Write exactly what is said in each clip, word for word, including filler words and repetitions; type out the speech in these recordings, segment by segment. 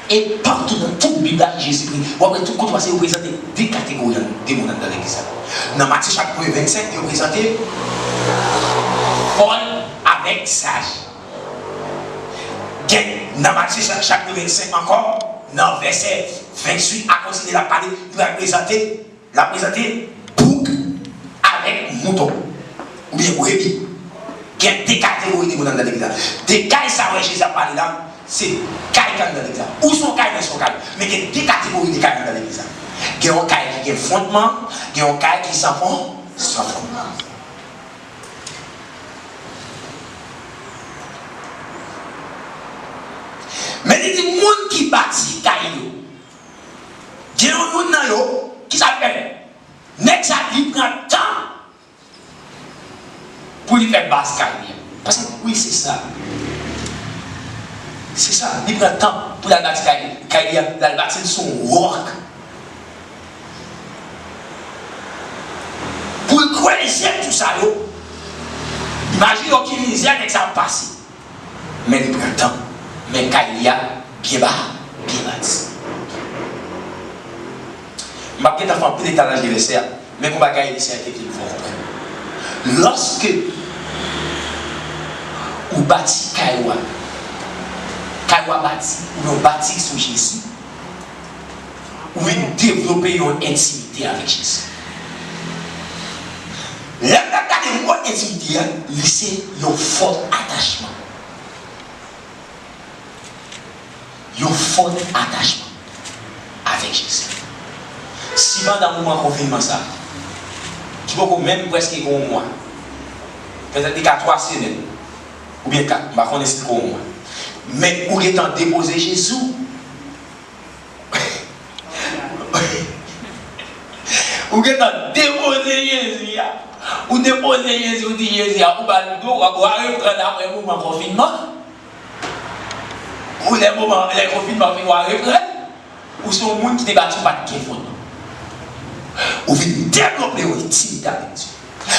E patou nan tout Bib la, Jezi pre-, w ap wè tout kote w pase, yo prezante de kategori de moun anndan legliz la. Nan Matye chapit premye vennsenk, yo prezante fòl avèk saj. Gen, nan Matye cha-, chapit vennsenk ankò, nan vèsè venntuit a kontinye, l ap pale, li pral prezante, l ap prezante bouk avèk mouton, oubyen brebi. Gen de kategori de moun anndan legliz la. De kay sa wè Jezi ap pale la, se kay k anndan legliz la. Ou se yon kay, mwen se yon kay. Men gen de kategori de kay anndan legliz la. Gen yon kay ki gen fondman, gen yon kay ki san fon-, san fondman. Men li di moun ki bati kay yo. Gen yon moun nan yo, ki sa l fè? Nèg sa li pran tan pou li fè baz kay li an. Paske, wi, se sa. Se sa, li pran tan pou l al bati kay, kay li an, l al bati l sou yon wòk. Pou l kreze tou sa yo, imajine w ki mizè nèg sa ap pase. Men li pran tan. Men kay li a byen ba, byen bati. M ap gentan fè anpil etalaj de vèsè a, men gon bagay Leseyè te vle nou fè w konprann. Lòske ou bati kay ou a, kay ou a bati, oubyen w bati sou Jezi, ou vin devlope yon entimite avèk Jezi. Lè n ap gade mo entimite a, li se yon fò atachman. Yon fò atachman avèk Jezi. Si pandan moman konfinman sa, ki poko menm prèske gen yon mwa, petèt li ka twa semèn, oubyen kat, m pa konnen si l gen yon mwa, men ou gentan depoze Jezi w, ou gentan depoze Jezi a. Ou depoze Jezi, ou di Jezi a, ou ba l do, w a, w a reprann apre moman konfinman. Ou lè moman, lè konfinman fini, w a reprann. Ou se yon moun ki te bati, ou pa t gen fondman. Ou vin devlope yon entimite avèk Dye.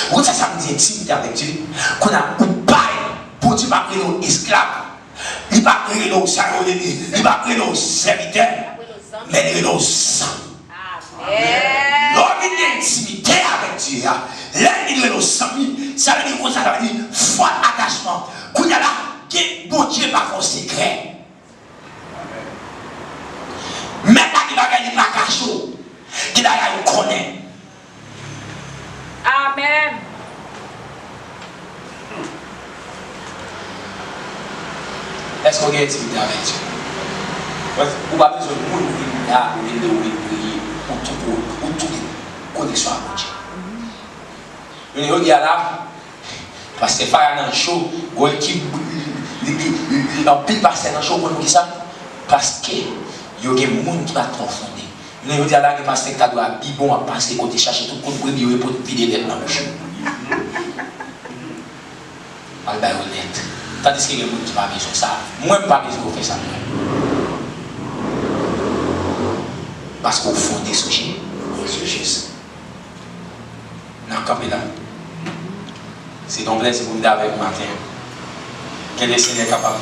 Ou konn sa sa vle di entimite avèk Dye? Kounye a, ou bay, Bondye p ap rele w esklav. Li p ap rele w sa yo rele, li p ap rele w sèvitè, men li rele w zanmi. Lè w vin gen entimite avèk Dye a, lè li rele w zanmi, sa vle di konsa, sa vle di fò atachman. Kounye a la, gen Bondye pa fè w sekrè. Mèt la gen bagay li pa kache w. Gen bagay ou konnen. Amèn. Èske w gen entimite avèk Dye? Ou pa bezwen moun pou vin la, pou vin di w vin priye, ou tou, ou, ou tou gen koneksyon ak Bondye. Men jodi a la, pastè Faya nan cho, gon ekip, li, li, li, li, anpil pastè nan cho, ou konn poukisa? Paske yo gen moun ki pa twò fonde. Men jodi a la, gen pastè ki ta dwe ap bibon, ap pase kote chache tout kout brebi yo e pot vide lèt nan bouch yo. Al ba yo lèt. Tandiske gen moun ki pa bezwen sa. Mwen, m pa bezwen yo fè sa mwen. Paske w fonde sou Je-, sou Jezi. N ap kanpe la. Se te yon plèzi pou m te avèk ou maten an. Ke Lesenyè kapab